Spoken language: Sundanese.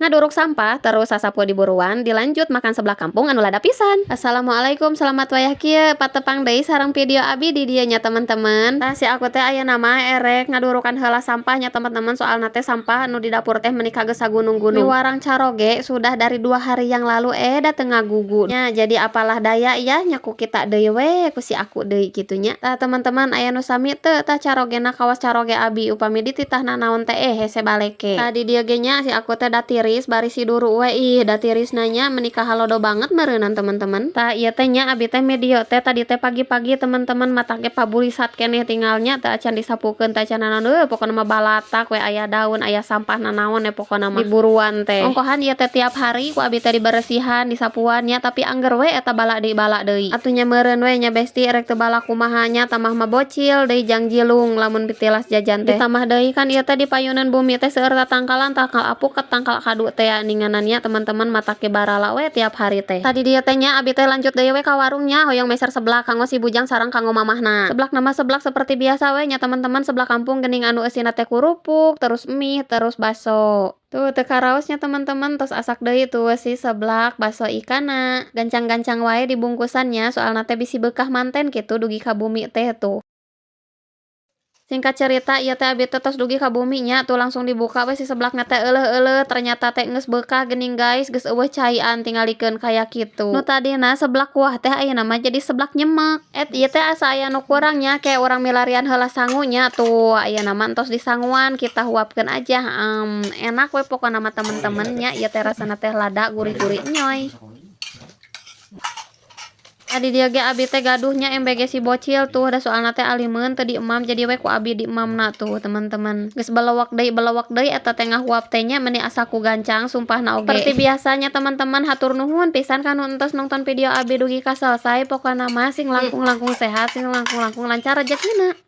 Ngaduruk sampah, terus sasapu di buruan, dilanjut makan seblak kampung anu lada pisan. Assalamualaikum, selamat wayah kieu. Patepang deui sareng video abi di dieu nya, teman-teman. Tah, si aku teh ayeuna mah erek ngadurukan heula sampahnya, teman-teman, soalna teh sampah anu di dapur teh meuni geus sagunung-gunung. Miwarang caroge sudah dari 2 hari yang lalu, eh, da teu ngagugu nya. Jadi apalah daya ya nya, ku kita deui we, ku si aku deui kitu nya. Tah, teman-teman, aya nu sami teu tah carogena kawas caroge abi? Upami dititahna naon teh, eh, hese baleke. Tah, di dieu ge nya si aku teh da tiris bari siduru we. Ih, da tirisna nya meuni kahalodo banget meureunan, teman-teman. Tah, ieu teh nya abi teh video teh tadi teh pagi-pagi, teman-teman, matak ge paburisat keneh tinggalnya, teu acan disapukeun, teu acan nanaon. Heuh, pokona mah balatak we, aya daun, aya sampah, nanaon we pokona mah di buruan teh. Ongkohan ieu teh tiap hari ku abi teh diberesihan, disapuan nya, tapi angger we eta balak deui, balak deui. Atuh nya meureun we nya, besti, rek teu balak kumaha nya, tambah mah bocil deui jang jilung lamun pitilas jajan teh. Ditambah deui kan ieu teh di payunan bumi teh seueur tatangkalan, tangkal apukat, tangkal kadu teh ninganan nya, teman-teman, matak ge barala we tiap hari teh. Tadi dieu teh nya abi teh lanjut deui we ka warungnya, hoyong meser seblak kanggo si bujang sareng kanggo mamahna. Seblak nama seblak seperti biasa we nya, teman-teman, seblak kampung geuning anu eusina teh kerupuk, terus mie, terus baso. Tuh, teu karaos nya, teman-teman, tos asak deui tuh si seblak baso ikanna. Gancang-gancang wae dibungkusannya, soalna teh bisi beukah manten kitu dugi ka bumi teh tuh. Singkat cerita, ieu teh abi teh tos dugi ka bumi nya. Tuh, langsung dibuka we si seblakna teh. Euleuh-euleuh, ternyata teh geus beukah geuning, guys, geus euweuh caian, tingalikeun kaya kitu. Nu tadina seblak kuah teh ayeuna mah jadi seblak nyemek. Et, ieu teh asa aya nu kurang nya, kayak urang milarian heula sangunya. Tuh, ayeuna mah entos disanguan, kita huapkeun aja. Enak we pokona mah, temen-temen nya. Ieu teh rasana teh lada, gurih-gurih, nyoy. Tadi dieu ge abi teh gaduhnya MBG si bocil tuh, da soalna teh alimeun teu diemam, jadi we ku abi diemamna tuh, teman-teman. Geus belewek deui eta teh ngahuap teh nya, meuni asa ku gancang sumpahna oge. Seperti biasanya, teman-teman, hatur nuhun pisan kanu entos nonton video abi dugi ka selesai. Pokona mah sing langkung-langkung sehat, sing langkung-langkung lancar rejekina.